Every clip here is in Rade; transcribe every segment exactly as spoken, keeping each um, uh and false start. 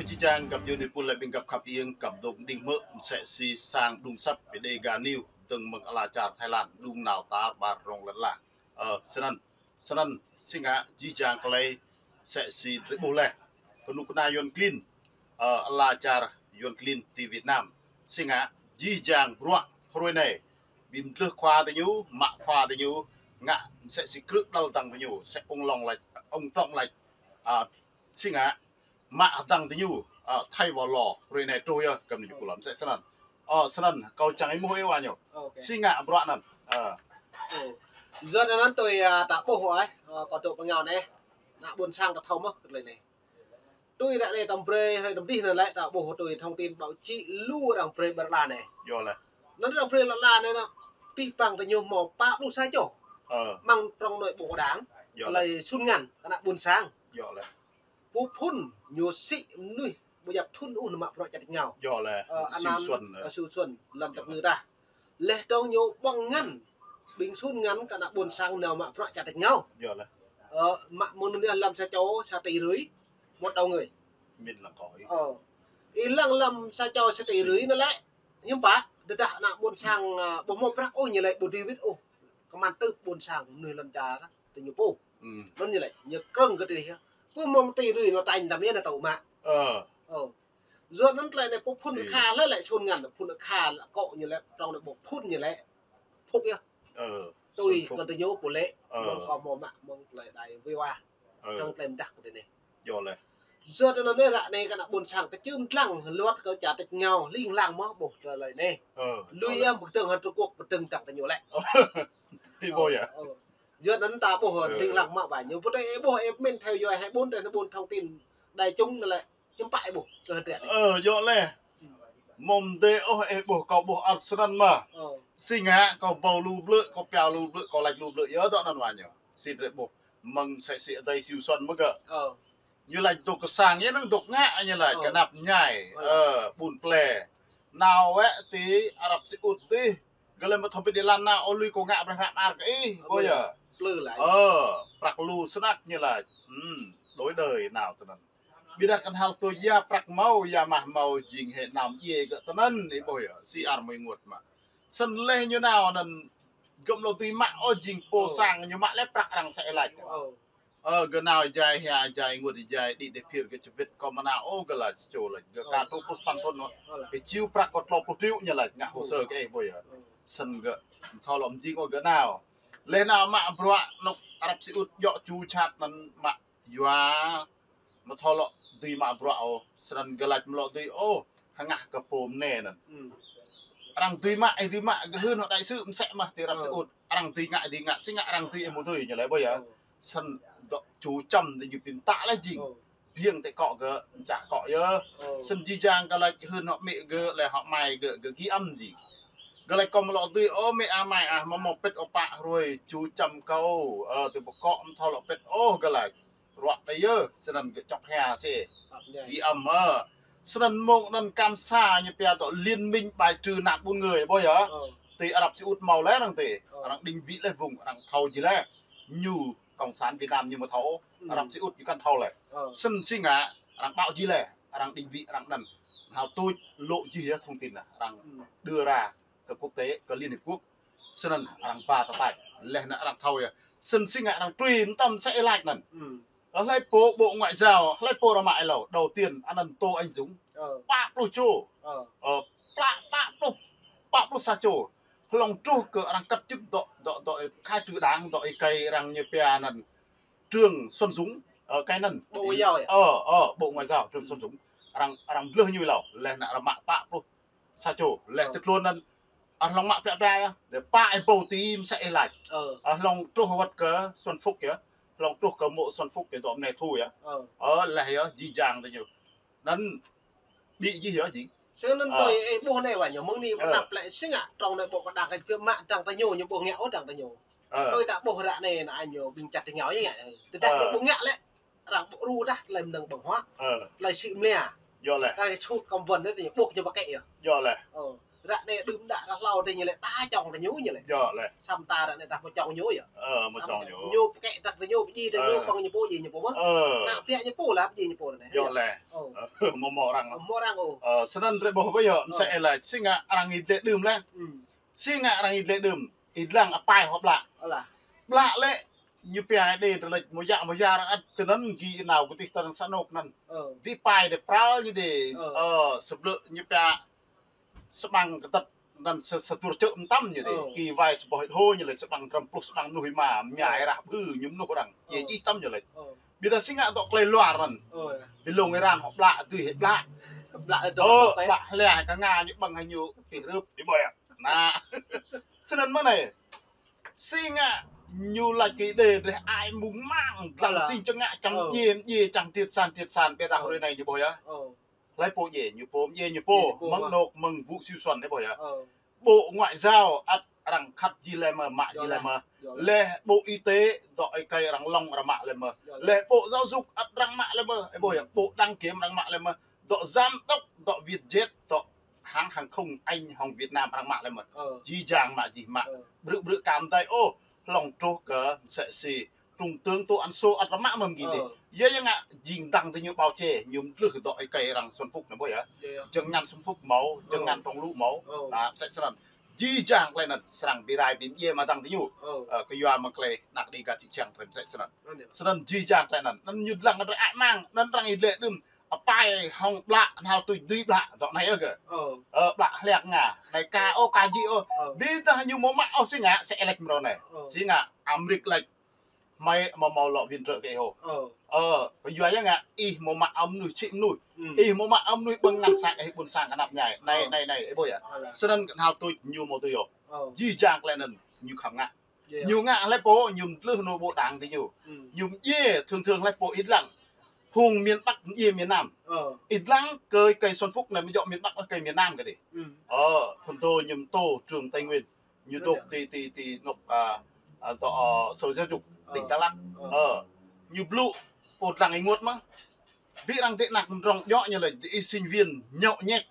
Jih jang găp djuê êpul leh ƀĭng găp khăp iêng, găp dôk đing hmư̆ msĕ si sang đŭng asăp Dega News dơ̆ng mơ̆ng ala čar Thái Lan, đŭng nao tar ƀar rŏng lăn ala. Ơ, snăn, snăn si ngă jih jang klei msĕ si drei ƀuh leh. Knŭk kna Yuăn klin, ơ, ala čar Yuăn klin ti Việt Nam. Si ngă jih jang bruă hruê anei, bi mdlưh khua diñu, mă khua diñu, ngă msĕ si krư̆ đăl dăng diñu, msĕ ung lŏng lač, ung trŏng lač, a, si ngă mă hdơ̆ng diñu, a, thâo wăl lŏ, hruê anei truh yơh, kăm ñu pulăm msĕ snăn. Ơ, snăn, kâo čiăng êmuh ih wa ñu. Si ngă bruă anăn. Ơ. Ơ. Yua anăn tui, a, ta ƀuh ai, ơ, kâo dôk pơngao anei. Ană ƀuôn sang ta thâo mơh kơ klei anei. Tui ară anei tăm brei, hrơi tăm dih anăn lĕ ta ƀuh tui thông tin báo chí lu arăng brei ƀar lăn anei. Yơh leh. Anăn arăng brei lăn anei anăn, ti păng diñu mâo pă pluh sa čô. Ơ. Mơ̆ng trong nội bộ đảng, yơh leh, klei sun ngăn, kơ ană ƀuôn sang. Yơh leh. Pô phŭn ñu sĭ mnuih, ƀu djăp thŭn ôh nao mă bruă čar tač êngao. Yơh leh. Ơ, Siu anăn, Xuân, ơ, Siu Xuân, lăn dap ngư dah. Leh dơ̆ng ñu ƀơ̆ng ngăn, ƀĭng sun ngăn kơ ană ƀuôn sang nao mă bruă čar tač êngao. Yơh leh. Ơ, mă mơ̆ng anăn hlăm sa čô, sa tỷ rưỡi, một đầu người. Mĭn lăng kơ ih. Ơ. Ih lăng hlăm sa čô sa tỷ rưỡi anăn lĕ, hiư̆m pă, tơdah ană ƀuôn sang, a, ƀu mâo prăk ôh ñu lĕ ƀu dưi wĭt ôh. Kman tưp ƀuôn sang mnuih lăn čar, ti ñu pô. Anăn ñu lĕ, ñu krơ̆ng kơ ti. Pô mâo một tỷ rưỡi ñu tañ tam yơh ñu tŭ mă. Ơ. Ơ. Yua anăn klei anei pô phŭn kha lĕ lĕ sun ngăn, phŭn kha lĕ kŏ ñu lĕ, trong anei ƀuh phŭn ñu lĕ. Phŭk yơh. Ơ. Tui kơ diñu pô lĕ, mơ̆ng kâo mâo mă, mơ̆ng klei đai wê wa. Ơ. Hăng klei mdah kơ diñu. Yơh leh. Yua anăn anei ară anei kơ ană ƀuôn sang kčưm dlăng luăt kơ čar tač êngao, ling lang mơh ƀuh klei anei. Ơ, lui yơh, pơdơ̆ng hŏng Trung Quốc, pơdơ̆ng dăng diñu lĕ. Ih ƀuh yơh. Ơ. Yua anăn ta ƀuh, ơ, ling lang mă wa ñu. Pô tơ ih ƀuh, ih mĭn theo dõi hai bốn trên bốn thông tin đại chúng anăn lĕ. Hiư̆m pă ih ƀuh, kơ hơdră anei. Ơ, yơh leh. Mâo mdê ôh ih ƀuh, kâo ƀuh ăt snăn mơh. Ơ. Si ngă, kâo ƀâo lu blư̆, kâo pia lu blư̆, kâo lač lu blư̆, yơh dŏ anăn wa ñu. Si drei ƀuh, mơ̆ng msĕ si adei Siu Xuân mơh gơ̆. Ơ. Ñu lač dôk kơ sang, yơh năng dôk ngă, ñu lač, ơ, kơ anăp mñai, ơ, ƀun ple. Nao wĕ ti Arab Saudi dih, gơ̆ lĕ mă thâo bi đi lăn nao, ơ, lui kâo ngă brei hăp ar kơ ih, ơ, ƀuh yơh. Plư leh. Ơ, prăk lu snăk ñu lač. Hmm, đối đời nao tinăn. Ƀiădah knhal tuč ya prăk mâo, ya mah mâo jing hĕ nao mdjiê gơ̆ tinăn, ih ƀuh yơh, si ar mơi ênguôt mă. Snăn leh ñu nao anăn gơ̆ amâo lŏ dưi mă ôh jing pô sang ñu mă leh prăk arăng msĕ lač. Ơ, gơ̆ nao êjai hia, êjai ênguôt, êjai đĭ dê phiơr gơ̆ čvĭt kâo mnao ôh gơ̆ lač sa čô lač. Gơ̆ ka truh pluh sa păn thŭn ôh. Ih čiu prăk kâo tlâo pluh triệu ñu lač ngă hồ sơ kơ ih ƀuh yơh. Snăn gơ̆ amâo thâo lŏ mjing ôh gơ̆ nao. Leh nao mă bruă anôk Arab Saudi djŏ ču čhat anăn mă yua amâo thâo lŏ dưi mă bruă ôh, snăn gơ̆ lač amâo lŏ dưi ôh, hngah kơ pô mniê anăn. Arăng dưi mă, ih dưi mă, gơ̆ hưn hŏng đại sứ msĕ mơh ti Arab Saudi. Arăng dưi ngă, dưi ngă, si ngă arăng dưi ih amâo dưi ñu leh ƀuh yơh. Snăn dŏ ču čăm diñu bi mtă leh jing. Biêng ti kŏ gơ̆, mčah kŏ yơh. Snăn jih jang gơ̆ lač hưn hŏng amĭ gơ̆, leh hŏng amai gơ̆, gơ̆ gĭ ăm jing. Gơ̆ lač kâo amâo lŏ dưi ôh amĭ ah amai ah, amâo mâo pĭt ôh pă hruê ču čăm kâo, ơ, ti ƀuh kŏ amâo thâo lŏ pĭt ôh gơ̆ lač. Ruă đei yơh, snăn gơ̆ čŏk hia si. Gĭ ăm, ơ. Snăn mông anăn kam sa ñu pia dŏ liên minh bài trừ nạn buôn người ƀuh yơh. Ti Arab Saudi mâo leh arăng ti. Arăng định vị leh vùng, arăng thâo jih leh. Ñu Cộng sản Việt Nam ñu amâo thâo, Arab Saudi ñu kăn thâo leh. Snăn si ngă, arăng ƀuh jih leh, arăng định vị arăng anăn. Nao tuč lŏ jih yơh thông tin anăn, arăng đưa ra kơ quốc tế, kơ Liên Hiệp Quốc. Snăn arăng ba tơtač, leh anăn arăng thâo yơh. Snăn si ngă arăng trui mtam msĕ ih lač anăn. Ơ, hlei pô Bộ Ngoại giao, hlei pô arăng mă êlâo, đầu tiên, anăn Tô Anh Dũng. Pă pluh čô. Ơ, pă, pă pluh, pă pluh sa čô. Hlŏng truh kơ arăng cách chức dŏ, dŏ, dŏ khai trừ đảng, dŏ êkei arăng ñu pia anăn Trương Xuân Dũng, ơ, êkei anăn. Bộ Ngoại giao yơh? Ơ, ơ, Bộ Ngoại giao, Trương Xuân Dũng. Arăng, arăng mdlưh ñu êlâo, leh anăn arăng mă pă pluh sa čô, leh ti tluôn anăn, ơ, hlŏng mă pia pia yơh, leh pă êbâo ti msĕ ih lač. Ơ, hlŏng truh wăt kơ Xuân Phúc yơh, hlŏng truh kơ mô̆ Xuân Phúc yơh, dŏ mniê thu yơh. Ơ, leh yơh, jih jang diñu. Anăn, bi jih yơh jing. Snăn tui ih ƀuh anei wa ñu, mơ̆ng anei pơnăp leh si ngă, trong anei ƀuh kơ dăng kơ pia mă dăng diñu, ñu ƀuh ngă ôh dăng diñu. Tui ta ƀuh ară anei anăn ñu ƀĭng čar tač êngao yơh ngă. Tơdah ñu ƀuh ngă leh, arăng ƀuh ruah dah, tlei mnơ̆ng ƀơ̆ng huă. Tlei sĭ mlia. Yơh leh. Tlei sut cấm vận anei ñu ƀuh ñu pơkĕ yơh. Yơh leh. Ơ. Ră anei đưm đă ră hlâo drei ñu lĕ ta čŏng diñu ñu lĕ. Yơh lĕ. Săm ta ră anei ta mâo čŏng ñu yơh. Ơ, mâo čŏng ñu. Ñu pơkĕ drăk diñu, pơdjai diñu, păng ñu pô djai ñu pô mơh. Ơ. Nă biă ñu pô lah, pơdjai ñu pô anei. Yơh lĕ. Ơ. Mâo mâo arăng. Mâo arăng ôh. Ơ, snăn drei ƀuh ƀuh yơh, msĕ lĕ, si ngă arăng ih dleh đưm leh. Hmm. Si ngă arăng ih dleh đưm, ih dlăng apai hŏ ƀlă. Alah. Ƀlă lĕ, ñu pia êdei drei lĕ, mâo yă mâo yar ăt tinăn gi nao kơ tih tinăn sa anôk anăn. Ơ. Di pai drei pral ñu dê. Ơ. Ơ, sa blư̆ ñu pia sƀăng kdăt anăn sa, sa tur čư̆ mtam ñu dê. Ơ. Ki wai sa boh hit hô ñu lĕ sƀăng drăm pluh sƀăng mnuih ma, mia ơ êrah bhư ñu mnuih arăng. Ơ. Ye jih mtam ñu lĕ. Ơ. Ƀiădah si ngă dŏ klei luar anăn. Ơ. Bi lông Iran hŏ ƀlă, dưi hĕ ƀlă. Ƀlă dŏ. Ơ, ƀlă hlia hĕ ka Nga ñu ƀơ̆ng hĕ ñu pih rưp, ih ƀuh yơh. Nă. Snăn mơh anei. Si ngă ñu lač kơ êdei drei ai mung mang, dlăng si čăng ngă čăm djiê, mdjiê čăng triệt sản, triệt sản, ƀiădah hruê anei ñu ƀuh yơh. Hlei pô djiê ñu pô, mdjiê ñu pô, mơ̆ng anôk, mơ̆ng vụ Siu Xuân anei ƀuh yơh. Bộ Ngoại giao ăt arăng khăp jih leh mơh, mă jih leh mơh. Leh Bộ Y tế dŏ êkei arăng lŏng arăng mă leh mơh. Leh Bộ Giáo dục ăt arăng mă leh mơh, ih ƀuh yơh, Bộ Đăng kiểm arăng mă leh mơh. Dŏ giám đốc, dŏ Vietjet, dŏ hãng hàng không Anh hŏng Việt Nam arăng mă leh mơh. Ơ. Jih jang mă jih mă. Ơ. Ƀrư̆ ƀrư̆ ka mdei ôh, hlŏng truh kơ msĕ si Trung tướng Tô Ân Sô ăt arăng mă mơh mgi dih. Ơ. Yơh ya ngă jing dăng diñu bao che, ñu mdlưh dŏ êkei arăng Xuân Phúc anei ƀuh yơh. Yơh, yơh. Jơ̆ng ngăn Xuân Phúc mâo, jơ̆ng ngăn Trọng Lũ mâo. Ơ. Nă, msĕ snăn. Jih jang klei anăn srăng bi rai bi mdjiê mă dăng diñu. Ơ. Ơ, kyua mơ̆ng klei anak Đêga čĭ čiăng klei msĕ snăn. Anăn. Snăn jih jang klei anăn. Anăn ñu dlăng drei ai mang, anăn arăng ih dleh đưm. Apai hŏng ƀlă, knhal tuč dưi ƀlă, dŏ anei ơ kơ. Ơ. Ơ, ƀlă hliăk ngă, anei ka ôh, ka jih ôh. Ơ. Ƀiădah ñu mâo mă ôh si ngă, si êlĕč mrâo anei. Ơ. Si ngă, Amêrik lač, hmei amâo mâo lŏ viện trợ kơ ih ôh. Ơ. Ơ, kyua ya ngă, ih mâo mă ơ mnuih čhĭ mnuih. Hmm. Ih mâo mă ơ mnuih ƀơ̆ng ngăn sang, ih ƀuôn sang knap mñai. Anei, ơ, anei, anei, ih ƀuh yơh. Ơ. Snăn knhal tuč ñu mâo tui ôh. Ơ. Jih jang klei anăn ñu khăm ngă. Yơh. Ñu ngă hlei pô, ñu mdlưh nô bộ đảng diñu. Hmm. Ñu mdjiê, thường thường hlei pô ih dlăng. Phung miền Bắc mdjiê miền Nam. Ơ. Ih dlăng kơ êkei Xuân Phúc anei mjŏ miền Bắc, ơ, êkei miền Nam kơ dih. Hmm. Ơ, phŭn dô ñu mtô trường Tây Nguyên. Ñu dôk ti, ti, ti anôk, a, a, dŏ, ơ, Sở Giáo dục tỉnh Đắk Lắk. Ơ. Ơ. Ñu blŭ, pô dlăng ênguôt mơh. Bi arăng ti anak mdrŏng djŏ ñu lĕ, ti ih sinh viên nhậu nhẹt,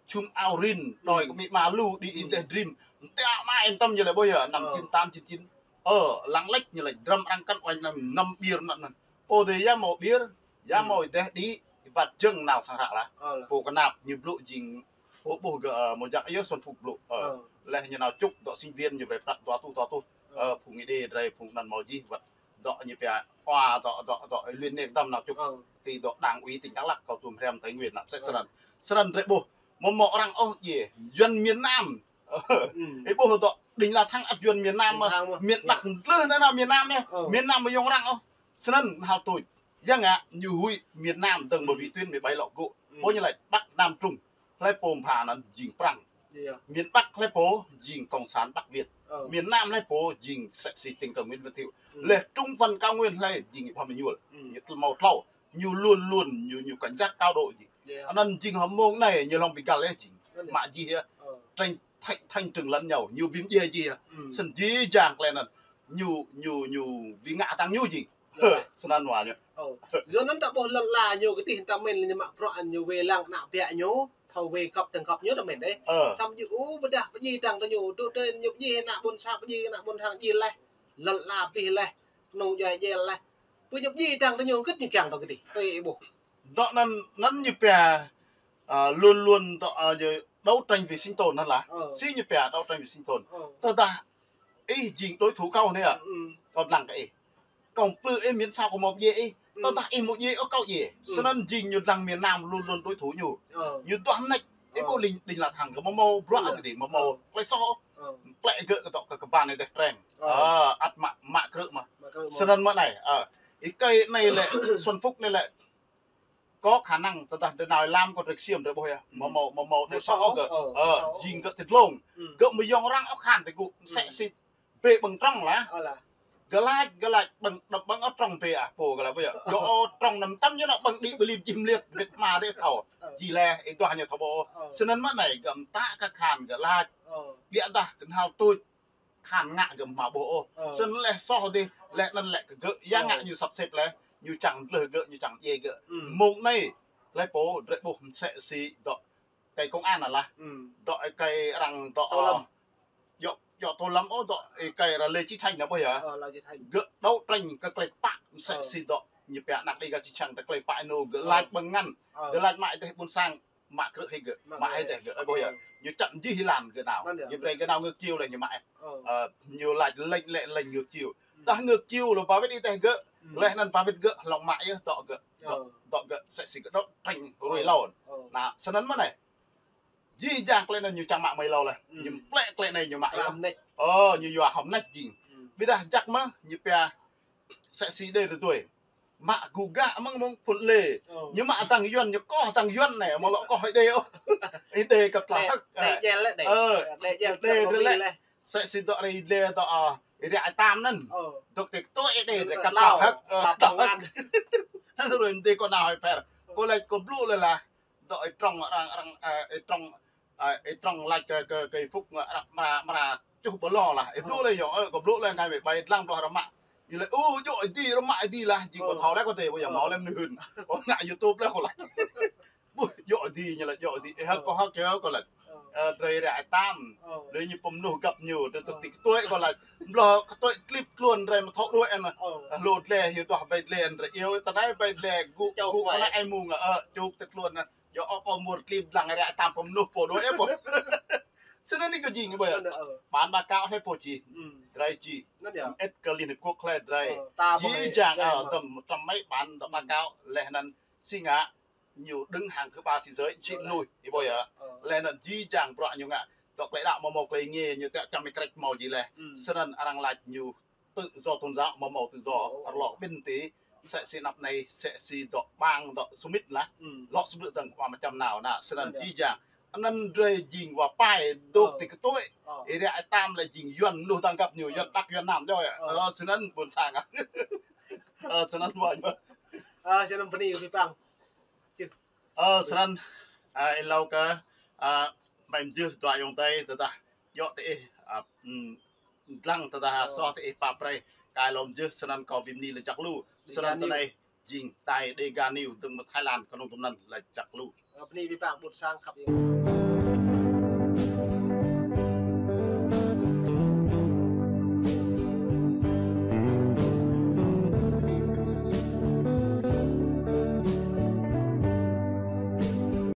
čhum ao rin, đòi kơ amĭ ama lu, đi êdeh dream. Mta ama em tăm ñu lĕ ƀuh yơh, năm chín tám chín chín. Ơ, lăng lĕč ñu lĕ, drăm arăng kăn uañ năm, năm beer năm năm. Pô dê ya mâo beer, ya mâo êdeh đĭ, êbat jơ̆ng nao sang hră lah. Ơ, lah. Pô knap ñu blŭ jing, pô ƀuh gơ̆, ơ, mâo jăk yơh Xuân Phúc blŭ. Ơ, leh ñu nao čŭk dŏ sinh viên ñu brei prăk dua êtuh, dua êtuh. Ơ, phung êdei drei phung anăn mâo jih wăt dŏ ñu pia, ơ, dŏ, dŏ, dŏ, Liên Niên Tâm nao čŭk. Ơ. Ti dŏ Đảng ủy tỉnh Đắk Lắk, kâo tuôm hriăm Tây Nguyên nao, msĕ snăn. Snăn drei ƀuh, mâo mâo arăng ôh djiê, Yuăn miền Nam. Ơ. Hmm. Ih ƀuh dŏ, Đinh La Thăng ăt Yuăn miền Nam mơh. Miền Bắc mdlưh anăn nao miền Nam yơh. Ơ. Miền Nam amâo yŏng arăng ôh. Snăn knhal tuč. Ya ngă, ñu huĭ miền Nam dơ̆ng mơ̆ vĩ tuyến mười bảy lŏ gŭ. Hmm. Pô ñu lač Bắc Nam Trung. Hlei pô mbha anăn jing Prăng. Yơh. Miền Bắc hlei pô jing Cộng sản Bắc Việt. Ơ. Miền Nam hlei pô jing msĕ si tình cờ Nguyễn Văn Thiệu. Hmm. Leh Trung Văn Cao Nguyên hlei jing Y Bham Êñuôl. Hmm. Ñu tlâo mâo tlâo. Ñu luôn luôn, ñu, ñu cảnh giác cao độ jing. Yơh. Anăn jing hŏng mông anei, ñu hlŏng bi găl yơh jing. Anăn. Mă jih yơh. Ơ. Tranh, thanh, thanh trừng lẫn nhau, ñu bi mdjiê jih yơh. Hmm. Snăn jih jang klei anăn. Ñu, ñu, ñu bi ngă ktang ñu jing. Yơh. Snăn wa ñu. Ơ. Yua anăn ta ƀuh lăn ala ñu kơ tih ta mĭn ñu mă bruă ñu wê lăng ană biă ñu, thâo wê găp dơ̆ng găp ñu ta mĭn dê. Ơ. Săm djŏ ƀiădah pơdjai dăng diñu, dôk tơ ñu pơdjai ană ƀuôn sang, pơdjai ană ƀuôn sang djai leh. Lăn ala pih leh, knŏng djai djai leh. Pơ ñu pơdjai dăng diñu kơ ñu kiăng dŏ kơ tih. Tui ih ƀuh. Dŏ anăn, anăn ñu pia, ơ, luôn luôn dŏ, ơ, ñu đấu tranh vì sinh tồn anăn lah. Ơ. Si ñu pia đấu tranh vì sinh tồn. Ơ. Tơdah ih jing đối thủ kâo anei ah. Hmm. Kâo dlăng kơ ih. Kâo mplư ih miễn sao kâo mâo mdjiê ih. Hmm. Tơdah ih mâo djiê ôh kâo djiê. Hmm. Snăn jing ñu dlăng miền Nam luôn luôn đối thủ ñu. Ơ. Ñu duah mnêč. Ih ƀuh Đinh, Đinh La Thăng kơ mâo mâo bruă kơ dih, mâo mâo klei soh. Ơ. Plĕ gơ̆ kơ dŏ kơ kban êdeh treng. Ơ. Ơ, ăt mă, mă krư̆ mơh. Mă krư̆ mơh. Snăn mơh anei. Ơ. Êkei anei lĕ, Xuân Phúc anei lĕ. Có khả năng tơdah drei nao êlam kơ drei ksiêm drei ƀuh yơh. Mâo mâo, mâo mâo dê soh gơ̆. Ơ, jing gơ̆ ti dlông. Gơ̆ amâo yŏng arăng ôh khan ti gŭ. Msĕ si bê ƀơ̆ng trong lah. Ơ lah. Gơ̆ lač, gơ̆ lač ƀơ̆ng, đăm ƀơ̆ng ôh trong bê ah, pô gơ̆ lač ƀuh yơh. Gơ̆ ôh trong năm tăm ñu nao ƀơ̆ng đĭ ƀlĭm jih mliêt, mĭt ma dê thâo. Ơ. Jih leh, ih duah ñu thâo ƀuh. Ơ. Snăn mơh anei, gơ̆ mtă kơ khan gơ̆ lač. Ơ. Ƀiădah knhal tuč khan ngă gơ̆ mâo ƀuh ôh. Ơ. Snăn leh soh dih, leh anăn lĕ kơ gơ̆, ya ngă ñu săp sĕp leh, ñu čiăng dlưh gơ̆, ñu čiăng djiê gơ̆. Hmm. Mông anei, hlei pô, drei ƀuh msĕ si dŏ Kơ công an lah. Dŏ kơ arăng dŏ, dŏ tô lâm ôh, dŏ kơ arăng Lê Chí Thanh anăn ƀuh yơh. Gơ̆ đấu tranh kơ klei kpă msĕ si dŏ ñu pia anak Đêga čư̆ čhiăng tơ klei kpă ênô gơ̆ lač ƀơ̆ng ngăn. Gơ̆ lač mă êdeh ƀuôn sang mă krư̆ hĭ gơ̆, mă êdeh gơ̆ ƀuh yơh. Ñu čăt mjih êlan gơ̆ nao. Ñu brei gơ̆ nao ngược chiều leh ñu mă. Ñu lač lêñ lĕ lêñ ngược chiều. Dah ngược chiều leh ba wĭt êdeh gơ̆, leh anăn ba wĭt gơ̆ hlŏng mă yơh dŏ gơ̆. Dŏ gơ̆ msĕ si gơ̆ đấu tranh hruê êlâo. Nah, snăn mơh anei. Jih jang klei anăn ñu čiăng mă mơ̆ng êlâo leh. Ñu mplĕ klei anei ñu mă yơh. Ơ, ñu yua hŏng mnêč jing. Ƀiădah jăk mơh ñu pia msĕ si Êđê drei tui. Mă gŭ gă mơ̆ng mơ̆ng phŭn lĕ. Ñu mă hdăng Yuăn, ñu koh hdăng Yuăn anei, amâo lŏ koh Êđê ôh. Êđê kăp tlâo hơ̆k. Êđê drei lĕ. Msĕ si dŏ arăng Êđê dŏ, ria Tam anăn. Dôk ti ktuê Êđê drei kăp tlâo hơ̆k. Anăn hruê mdê kâo nao hĕ pher. Kâo lač kâo blŭ leh lah. Dŏ êtrŏng arăng, arăng, êtrŏng, êtrŏng lač kơ, kơ, kơ Phúc mra, mra čuh ƀơlo lah. Ih blŭ leh yơh, kâo blŭ leh anei mơ̆ ƀai dlăng bloh arăng mă. Ñu lač, ơ, djŏ êdi arăng mă êdi lah, jing kâo thâo leh kâo dê, ƀuh yơh mâo leh mnuih hưn. Kâo ngă YouTube leh kâo lač. Ƀuh, djŏ êdi ñu lač, djŏ êdi. Ih hơ̆k kâo hơ̆k yơh kâo lač. Drei ria Tam. Leh ñu pô mnuih găp ñu, drei tŭk ti ktuê kâo lač. Bloh ktuê klip tluôn drei mthâo đuĕ anăn. Hlô dleh hiu duah ƀai dleh anăn drei iêu, ti anei ƀai dleh gŭ, gŭ kơ anei êmông, ơ, čŭk ti tluôn anăn. Djŏ ôh kâo mŭr klip dlăng ria Tam pô mnuih pô đuĕ ƀuh. Snăn anei kơ jing ƀuh yơh. Bản báo cáo hĕ pô čih. Drei čih. Mơĭt kơ Liên Hiệp Quốc hlei drei. Jih jang, ơ, tơm trăm mấy bản báo cáo leh anăn si ngă ñu đứng hàng thứ ba thế giới, čih mnuih, ih ƀuh yơh. Leh anăn jih jang bruă ñu ngă. Dŏ klei đăo amâo mâo klei êngiê ñu tiŏ čăm êkrêč mâo jih leh. Snăn arăng lač ñu tự do tôn giáo amâo mâo tự do. Arăng lŏ ƀĭn ti, msĕ si anăp anei, msĕ si dŏ ƀăng dŏ sumĭt lah. Lŏ sumĭt dơ̆ng kơ mčăm nao, nah, snăn jih jang. Anăn drei jing wa pai, dôk ti ktuê. Ria Tam leh jing Yuăn, mnuih dăng găp ñu, Yuăn Bắc, Yuăn Nam, djŏ yơh. Ơ, snăn ƀuôn sang. Ơ, snăn wa ñu. Ơ, snăn bni bi păng. Ơ, snăn, ơ, êlâo kơ, ơ, hmei mjưh dua ayŏng adei, tơdah djŏ diih, ơ, dlăng tơdah soh diih pap brei, kơ êlâo mjưh snăn kâo bi mni lač jăk lu. Snăn ti anei jing đài Dega News dơ̆ng mơ̆ng Thái Lan knŏng tŭm anăn lač jăk lu. Bni bi păng ƀuôn sang khăp yơh.